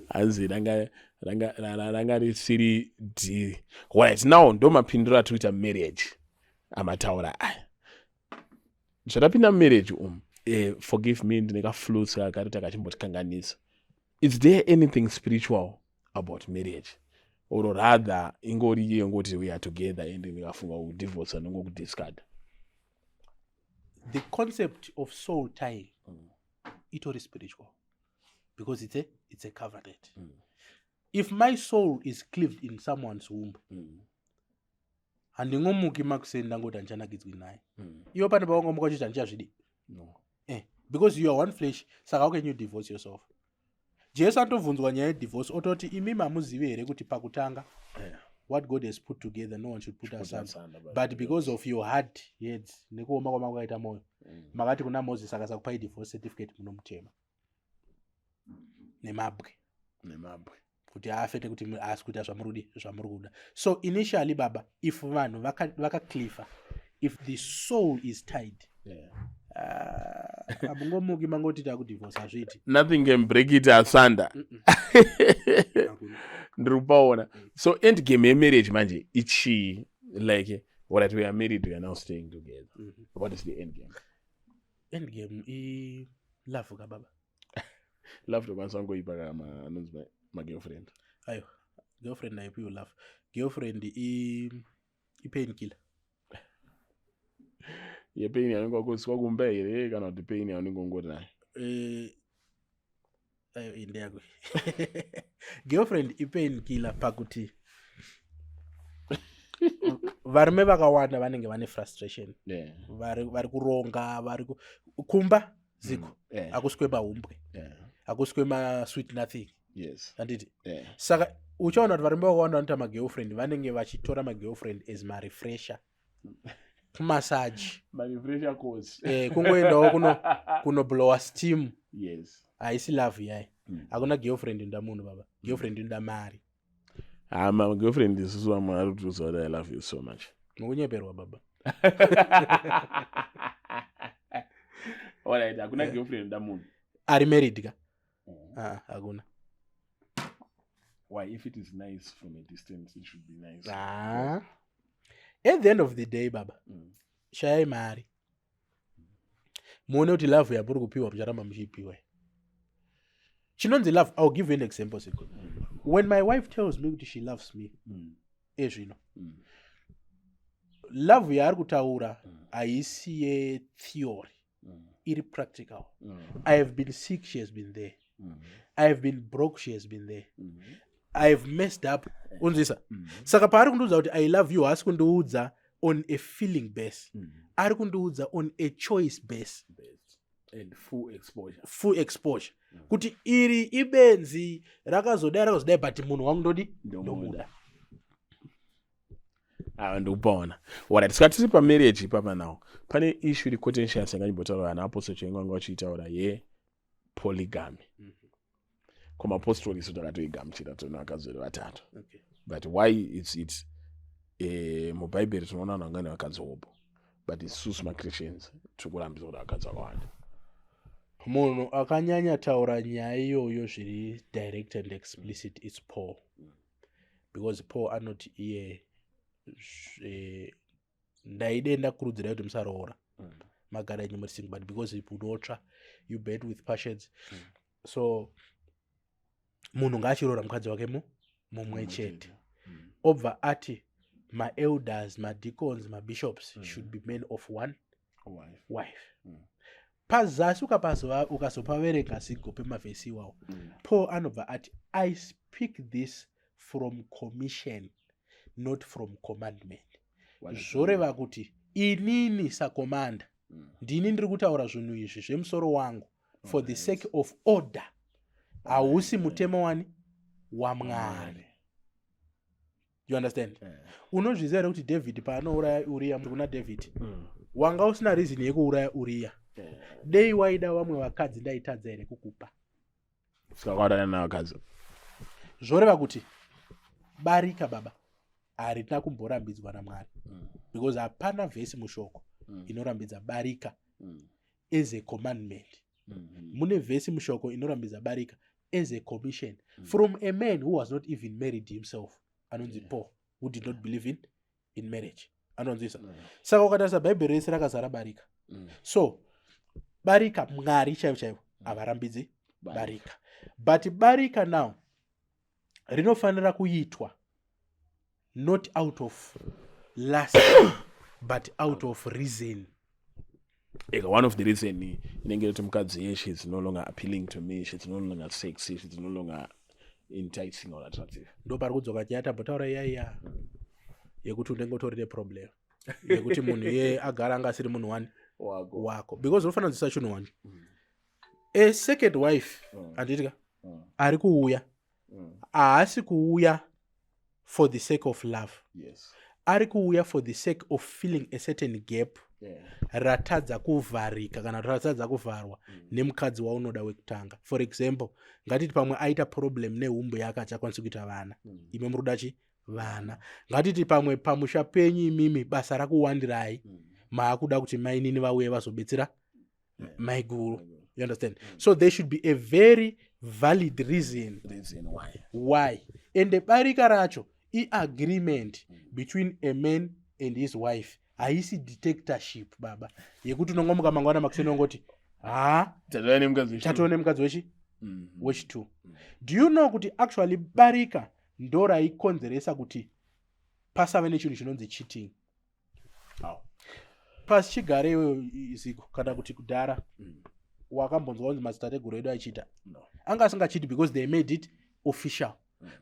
Hanzi ranga risiri dhiri. Right now ndo mapindiro atiri kuita marriage amataura aya. Zvatapinda mumarriage umu, forgive me, ndine kaflutes kakari takachimbotikanganisa. Is there anything spiritual about marriage, or rather ingori iyo ngoti we are together and ndikafunga kudivorce nongokudiscard? The concept of soul tying itori spiritual because it's a covenant. If my soul is cleaved in someone's womb, handingomuki makuseni ndangoti handichanakidzwi naye. Iwe pane pawangomuka uchiti handichazvidi? No. Because you are one flesh. Saka how can you divorce yourself? Jesu anotobvunzwa nyaya yedivorce, ototi, "Imi hamuzivi here kuti pakutanga what God has put together, no one should put asunder? But because of your hard heads, nekuoma kwamakaita mwoyo, makati kuna Moses akasakupai divorce certificate, munomutema nemabwe." Nemabwe. Kuti afe, nekuti haasi kuita zvamuri kuda. So initially, baba, if vanhu vakaclifa, if the soul is tied, hamungomuki mangoti takudivorce, hazviiti. Nothing can break it asunder. Hakuna. Ndiri kupaona. So end game yemarriage manje ichii? Like, alright, we are married, we are now staying together. What is the end game? End game ilove kababa. Love tokwanisa kungoipa kama anonzi magirlfriend. Aiwa, girlfriend haipiwe love. Girlfriend ipain killer. Yepain yaunenge wakozwa kumba here, kana kuti pain yaunenge ungori nayo? Ayo, iyi ndeyako. Girlfriend ipain killer pakuti varume vakawanda vanenge vane frustration, vari kuronga, vari kumba ziko, hakuswe mahumbwe, hakuswe masweet nothing. Handiti? Saka uchaona kuti varume vakawanda vanoita magirlfriend vanenge vachitora magirlfriend as marefresher, kumassage. Marefresher course. Kungoendawo kunoblowa steam. Haisi love yai. Hakuna girlfriend inoda munhu, baba. Girlfriend inoda mari. Ha, magirlfriend isusu vamwe vari kutiudza kuti, "I love you so much." Mukunyeperwa, baba. Alright, hakuna girlfriend inoda munhu. Ari married ka? Ah, hakuna. Why? If it is nice from a distance, it should be nice. Ah. At the end of the day, baba, shayai mari, muone kuti love yamuri kupiwa mucharamba muchiipiwa. Chinonzi love, I'll give you an example, siko. When my wife tells me kuti she loves me, ezvino love yaari kutaura haisi yetheory, iri practical. I have been sick, she has been there. I have been broke, she has been there. I have messed up, unzwisa? Saka paari kundiudza kuti "I love you," haasi kundiudza on a feeling base, ari kundiudza on a choice base. Best. And full exposure. Full exposure, kuti iri ibenzi rakazodai, rakazodai, but munhu wangu ndodi. Ndomuda. Ndomuda. Ava ndikupaona. Alright, saka tiri pamarriage ipapa. Now pane issue iri contentious yakanyimbotaura vana Apostle Chiwenga, vanga vachiitaura yepolygamy. Kumapostori isu takatoigamuchira, tona vakadzi vedu vatatu. But why is it mubhaibheri tinoona vanhu vanga nevakadzi hopo, but isusu machristians tiri kurambidza kuti vakadzi vakawanda? Munhu akanyanya taura nyaya iyoyo zviri direct and explicit is Paul, because Paul anoti iye, "Ndaide ndakurudzirai kuti musaroora, magara enyu muri single, but because unotsva, you bed with passions." So munhu ngaachiroora mukadzi wake mumwe chete. Obva ati maelders, madeacons, mabishops should be men of one wife. Wife. Pazasi ukazopaverenga zigo pemavhesi iwawo, Paul anobva ati, "I speak this from commission, not from commandment." Zvoreva kuti inini sakomanda ndini ndiri kutaura zvinhu izvi zvemusoro wangu for the sake of order. Hausi mutemo wani waMwari. You understand? Yeah. Unozviziva here kuti David paanouraya Uriya, kuna David, "Wanga usina reason yekuuraya Uriya. Dei waida vamwe vakadzi, ndaitadza here kukupa?" Saka kwauraya navakadzi. Zvoreva kuti barika, baba, harina kumborambidzwa naMwari, because hapana vhesi mushoko inorambidza barika as a commandment. Mune vhesi mushoko inorambidza barika as a commission from a man who was not even married himself, anonzi Paul, who did not believe in marriage, anonzwisa? Saka ukatarisa Bhaibheri rese rakazara barika. So barika, Mwari chaivo chaivo havarambidzi barika, but barika now rinofanira kuitwa not out of lust but out of reason. Eka, one of the reason inenge kuti mukadzi ye she's no longer appealing to me, she's no longer sexy, she's no longer enticing or attractive. Ndo pari kudzoka nyaya tambotaura iyaiya yekuti unenge utori neproblem yekuti munhu iye agara anga asiri munhu wani. Wako. Wako, because unofanira kudzisa chinhu wani, a second wife, handiti ka? Ari kuuya haasi kuuya for the sake of love. Ari kuuya for the sake of filling a certain gap ratadza kuvharika kana ratadza kuvharwa nemukadzi waunoda wekutanga. For example, ngatiti pamwe aita problem nehumbu yake, achakwanisi kuita vana. Imi muri kuda chi vana. Ngatiti pamwe pamusha penyu imimi basa rakuwandirai, maakuda kuti mainini vauye vazobetsera maiguru. You understand? So there should be a very valid reason, Reason why. Why. And barika racho iagreement between a man and his wife. Haisi dictatorship, baba, yekuti unongomuka mangwana makuseni ongoti, "Ha, Tatova nemukadzi wechi." Tatova nemukadzi wechi wechi2. Do you know kuti actually barika ndo raikonzeresa kuti pasave nechinhu chinonzi cheating? How? Pasi chigare iweyo ziko kana kuti kudhara, wakambonzwa kunzi madzitateguru edu aichita? No. Anga asingachiti because they made it official.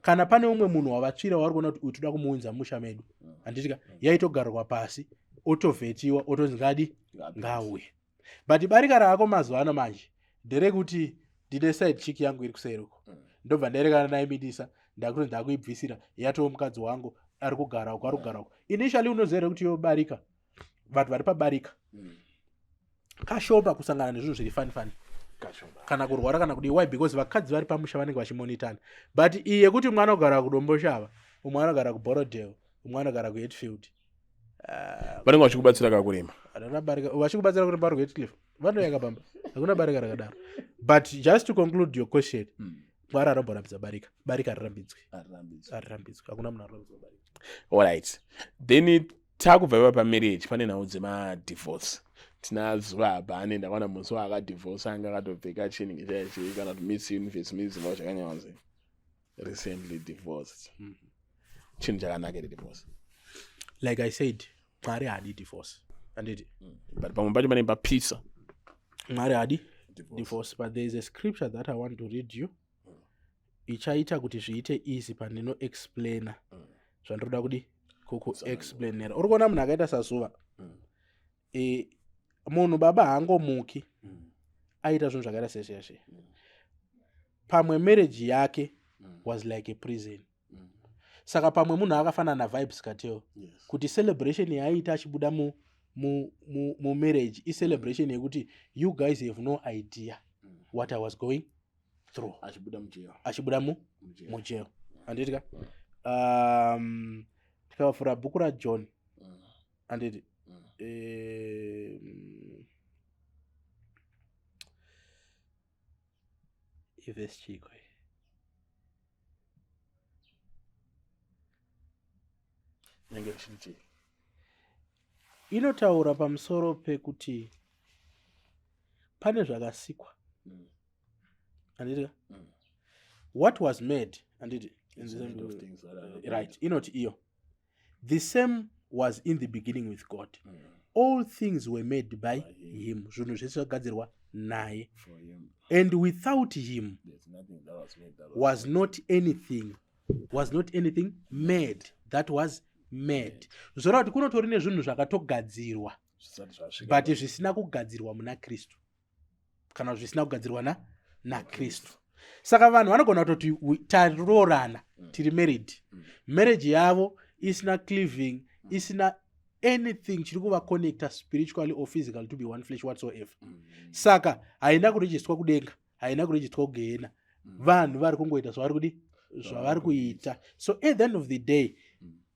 Kana pane umwe munhu wavatsvira wauri kuona kuti uyu toda kumuunza musha medu, handitika yaitogarwa pasi, otovhetiwa, otonzi ngadi ngauye. But barika rako mazuva ano manje nderekuti ndine side chick yangu iri kuseri uko, ndobva ndaerekana naimidisa, ndakuti ndakuibvisira, yatoo mukadzi wangu, ari kugara uko, ari kugara uko. Initially unoziva here kuti yo barika, vanhu vari pabarika kashoma kusangana nezvinhu zviri funny funny, Kashoma. kana kurwara kana kudii? Why? Because vakadzi vari pamusha vanenge vachimonitana. But iyi yekuti mwana ogara kuDomboshava, umwe anogara kuBorrowdale, umwe anogara kuHatfield, Vanenge vachikubatsira kakurima. Hakuna barika. Vachikubatsira kuti pari kuHatcliffe vanoyaka pamba, hakuna barika rakadaro. But just to conclude your question, Mwari anomborambidza barika? Barika harirambidzwi, harirambidzwi. Hakuna munhu arirambidzwa barika. Alright, then takubva ipa pamarriage, pane nhau dzemadivorce. Tina zuva abhane, ndakaona musi waakadivorce anga akatopfeka chinhu chaichi kana kuti Miss Universe, Miss Zimbabwe, chakanyanzi recently divorced. Chinhu chakanaka here divorce? Like I said, Mwari haadi divorce, handiti? But pamwe pacho panenge papisa. Mwari haadi divorce, but there is a scripture that I want to read you ichaita kuti zviite easy pandinoexplaina zvandinoda kudi kukuexplainera. Uri kuona munhu akaita saZuva, munhu baba haangomuki aita zvinhu zvakaita sezvezve. Pamwe marriage yake was like a prison. Saka pamwe munhu akafanana naVybz Kartel, kuti celebration yaaiita achibuda mumarriage icelebration yekuti you guys have no idea what I was going through. Achibuda mujero. Achibuda mujero, handiti ka? Tikavhura bhuku raJohn, handiti? Ivhesi chiko iyi? Nenge richiri chii? Inotaura pamusoro pekuti pane zvakasikwa, handiti ka? What was made, handiti? It's made of things that are not. Right, inoti iyo, "The same was in the beginning with God. All things were made by By him. him." Zvinhu zvese zvakagadzirwa naye. For him. "And without him There's nothing that was made that was not anything made that was made." Zvoreva kuti kunotori nezvinhu zvakatogadzirwa zvisati zvasvika. but zvisina kugadzirwa muna Kristu, kana zvisina kugadzirwa naKristu. Saka vanhu vanogona kutoti, "Taroorana, tiri married." Marriage yavo isina cleaving, isina anything chiri kuvaconnecta spiritually or physically to be one flesh whatsoever. Saka haina kurejistwa kudenga, haina kurejistwa kugehena. Vanhu vari kungoita zvavari kudi, zvavari kuita. So at the end of the day,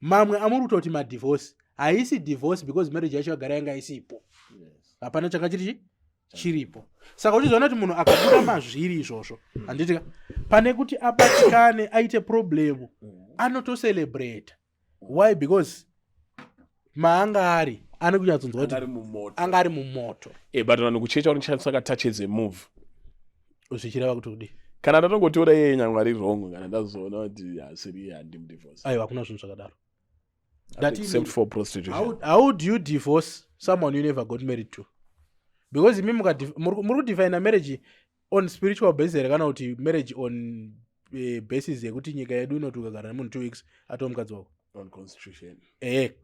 mamwe amuri kutoti madivorce haisi divorce because marriage yacho yagara yanga isipo. Hapana changa chiri chiripo. Saka uchizoona kuti munhu akabuda mazviri izvozvo, handitika, pane kuti abatikane aite problem, anotocelebrata. Why? Because maanga ari ane kunyatsonzwa Anga ari kuti mumoto. Anga ari mumoto. But vanhu kuchecha vanoshandisa katouch as a move. Zvichireva kuti kudi? Kana ndatongotora iyeye, nyangwe ari wrong, kana ndazoona kuti asiri, handimudivorce. Aiwa, hakuna zvinhu zvakadaro. Except for prostitution. How do you divorce someone you never got married to? Because imi muri kudefina marriage on spiritual basis here, kana kuti marriage on basis yekuti nyika yedu inoti ukagara nemunhu 2 weeks atova mukadzi wako? On constitution.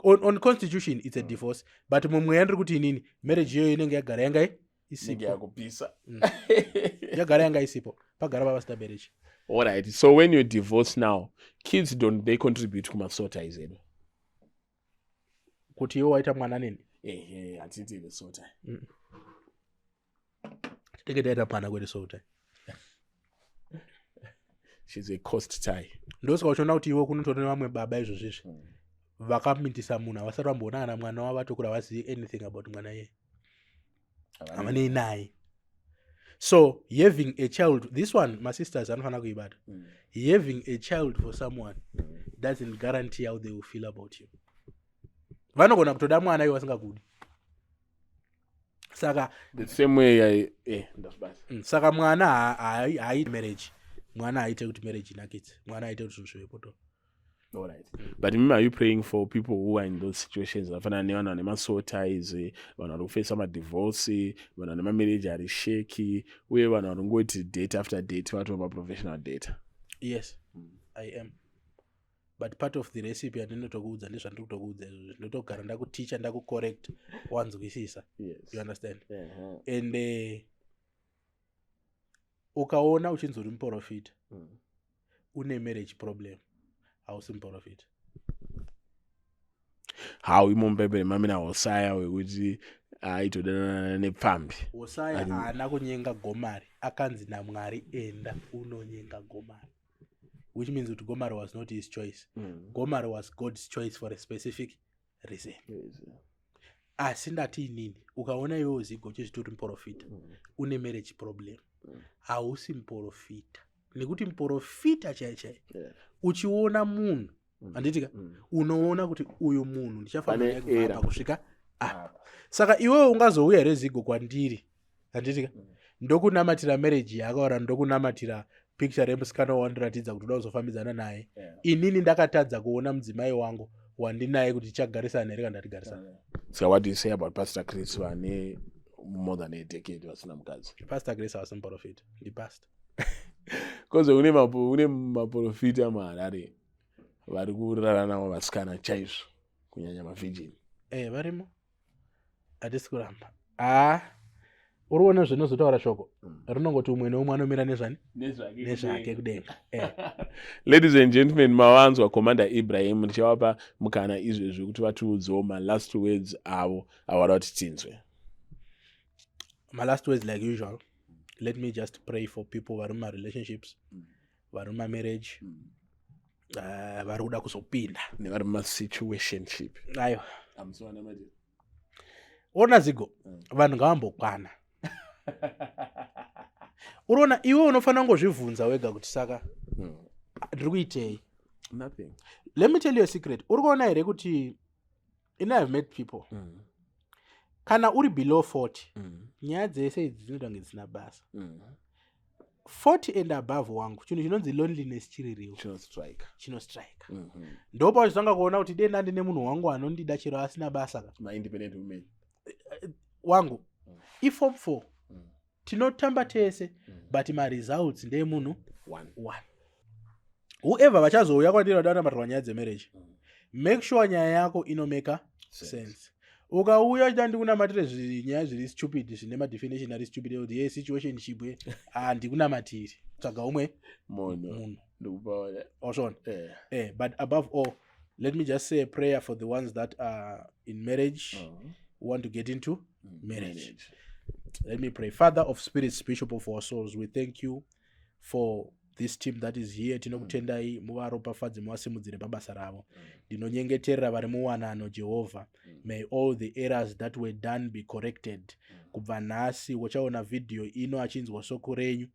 On constitution it's a divorce, but mumweya ndiri kuti inini marriage iyoyo inenge yagara yanga Isipo. Yakupisa. Yagara yanga isipo, pagara pavasina marriage. Alright, so when you divorce now, kids, don't they contribute kumasoul ties edu? Kuti iwe waita mwana nini? Ehe, hatiti the soul tie. Tinenge taita mwana, kwete soul tie. She's a cost tie. Ndosaka uchiona kuti iwe kunotori nevamwe baba izvozvizvi vakamitisa munhu, havasati vamboona kana mwana wavo atokura, havazivi anything about mwana iye, havanei naye. So having a child, this one masisters anofanira kuibata, having a child for someone doesn't guarantee how they will feel about you. Vanogona kutoda mwana iwe vasingakudi, saka The same way I ndazvibata. Saka mwana haai marriage, mwana haaite kuti marriage inakidze, mwana haaite kuti zvinhu zvivepo to. Alright, but mimi, are you praying for people who are in those situations, vafanana nevanhu vane masoul ties, vanhu vari kufesa madivorce, vanhu vane mamarriage ari shaky, uye vanhu vari kungoti date after date vatova maprofessional data? Yes, I am, but part of the recipe yandinotokuudza ndezvandiri kutokuudza izvozvo. Ndinotogara ndakuticha, ndakucorrect, wanzwisisa. Yes. You understand? And ukaona uchinzi uri muprofita, une marriage problem, hausi muprofita. How? Imo mubhaibheri mamina Hosaya wekuti aitodanana nepfambi. Hosaya haana kunyenga Gomari, akanzi naMwari, "Enda unonyenga Gomari," which means kuti Gomari was not his choice. Gomari was God's choice for a specific reason. Asi ndati inini, ukaona iwewo Zigo uchizviti uri muprofita, une marriage problem, hausi muprofita, nekuti muprofita chai chai, uchiona munhu, handitika, unoona kuti uyu munhu ndichafamba Pane naye kubva era. apa kusvika apa. Saka iwewe ungazouya here, Zigo, kwandiri, handitika, ndokunamatira marriage yako, ora ndokunamatira picture remusikana wawandiratidza kuti uda kuzofambidzana naye, inini ndakatadza kuona mudzimai wangu wandinaye kuti tichagarisana here kana ndatigarisana? So what do you say about Pastor Chris vane more than a decade vasina mukadzi? Pastor Grace havasi muprofita, ndipastor. Because une maprofita muHarare vari kurara navo vasikana chaizvo, kunyanya mavirgin. Varimo, hatisi kuramba. Haa, uri kuona zvinozotaura shoko rinongoti umwe neumwe anomira nezvani nezvake kudenga. Ladies and gentlemen, mawanzwa Commander Ibrahim. Ndichavapa mukana izvezvi kuti vatiudzewo malast words avo avada kuti tinzwe. My last words, like usual, let me just pray for people vari mumarelationships, vari mumamarriage, vari kuda kuzopinda. Nevari mumasituationship. Aiwa, ona Zigo, vanhu ngavambokwana. Uriona, iwe unofanira kungozvibvunza wega kuti saka ndiri kuitei? Nothing. Let me tell you a secret. Uri kuona here kuti in I have met people, kana uri below 40, nyaya dzese idzi dzinoita kunge dzisina basa. 40 and above, wangu, chinhu chinonzi loneliness chiririwo. Chinostrike. Chinostrike. Ndopa uchitanga kuona kuti denda ndine munhu wangu anondida chero asina basa ka. Maindependent women. Wangu, iform 4 tinotamba tese, but maresults ndeemunhu one. One. Whoever vachazouya kwandiri vada kunamatirwa nyaya dzemarriage, make sure nyaya yako inomeka sense. Ukauya uchida ndikunamatire nyaya zviri stupid, zvine madefinition ari stupid, ekuti ye situationship, handikunamatiri, tsvaga umwe munhu. Munhu. Ndikupaona. Wazvona? But above all, let me just say a prayer for the ones that are in marriage, who want to get into marriage. Let me pray. Father of spirits, Bishop of our souls, we thank you for this team that is here. Tinokutendai, muvaropafadze, muvasimudzire pabasa ravo. Ndinonyengeterera vari muwanano. Jehovha, may all the errors that were done be corrected. Kubva nhasi, uchaona vhidhiyo ino achinzwa soko renyu,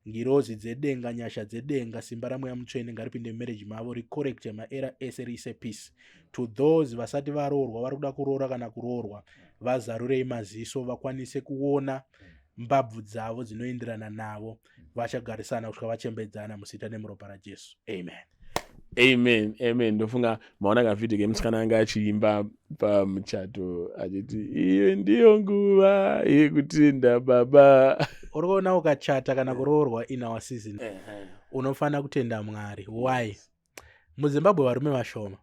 ngirozi dzedenga, nyasha dzedenga, simba raMweya Mutsvene ngaripinde mumarriage mavo, ricorrecte maerror ese, riise peace. To those vasati varoorwa, vari kuda kuroora kana kuroorwa, vazarurei maziso vakwanise kuona mbabvu dzavo dzinoenderana navo, vachagarisana kusvika vachembedzana, muzita nemuropa raJesu, amen. Amen, amen. Ndofunga maona kavhidhiyo kemusikana anga achiimba pamuchato achiti, "Iyo ndiyo nguva yekutenda Baba." Uri kuona, ukachata kana kuroorwa in our season, unofanira kutenda Mwari. Why? MuZimbabwe varume vashoma.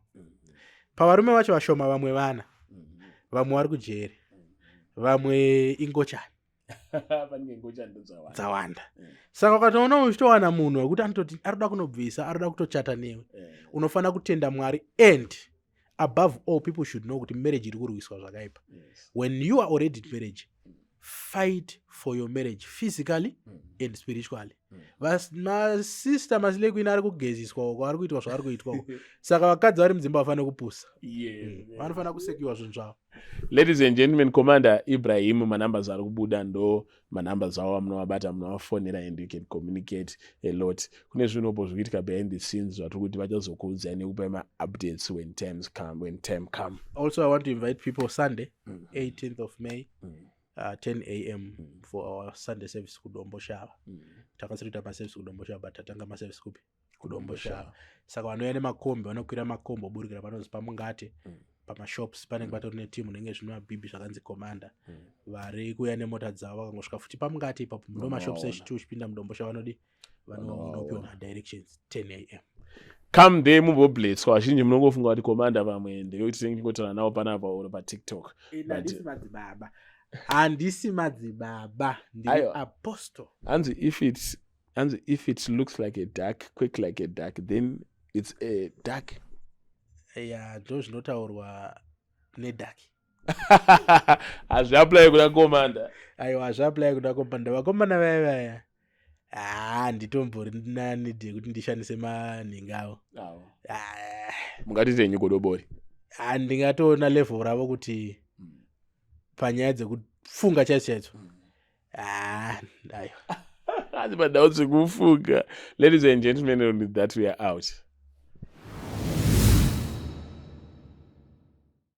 Pavarume vacho vashoma, vamwe vana, vamwe vari kujeri, vamwe ingochani. Dzawanda. Saka ukatoona uchitowana munhu wekuti anototi arikuda kunobvisa, arikuda kutochata newe, unofanira kutenda Mwari. And above all, people should know kuti marriage iri kurwiswa zvakaipa. When you are already in marriage, fight for your marriage physically and spiritually. Masista maslay queen ari kugeziswa uko, ari kuitwa zvaari kuitwa uko. Saka vakadzi vari mudzimba vafanira kupusa. Vanofanira kusekiwa zvinhu zvavo. Ladies and gentlemen, Commander Ibrahim, manumbers ari kubuda, ndo manumbers avo amunovabata, munovafonera and you can communicate a lot. Kune zvinopo zvikuitika behind the scenes zvatiri kuti vachazokuudzai nekupai maupdates when times come, when time come. Also, I want to invite people Sunday, 18th of May, 10 a.m. for our Sunday service kuDomboshava. Takasiri kuita maservice kuDomboshava, but tatanga maservice kupi? KuDomboshava. Saka vanouya nemakombi vanokwira makombi oburikira panonzi paMungate. Pamashops panenge patori netimu inenge zvine mabhibhi zvakanzi Commander. Vari kuuya nemota dzavo vakangosvika futi paMungate ipapo, ndo mashops Vanovaona. echitu uchipinda muDomboshava, vanodi vanopiwa madirections, 10 a.m. Come there mumboblesswa. Vazhinji munongofunga kuti Commander vamwe ndevekuti tinenge tingotaura navo panapa or paTikTok. Handisi madzibaba, handisi madzibaba, ndiri Aiwa. apostle. Hanzi if it looks like a duck, quick like a duck, then it's a duck. Ya, ndo zvinotaurwa neduck. Hazviapply kuna Commander. Aiwa, hazviapply kuna Commander. Vakomana vaya vaya, haa, nditombori need yekuti ndishandise manhingi avo. Ah, Mungatitenyi godobori? Ah, ndingatoona level ravo kuti panyaya dzekufunga chaidzo chaidzo, ah, aiwa. Hanzi panhau dzekufunga. Ladies and gentlemen, with that we are out.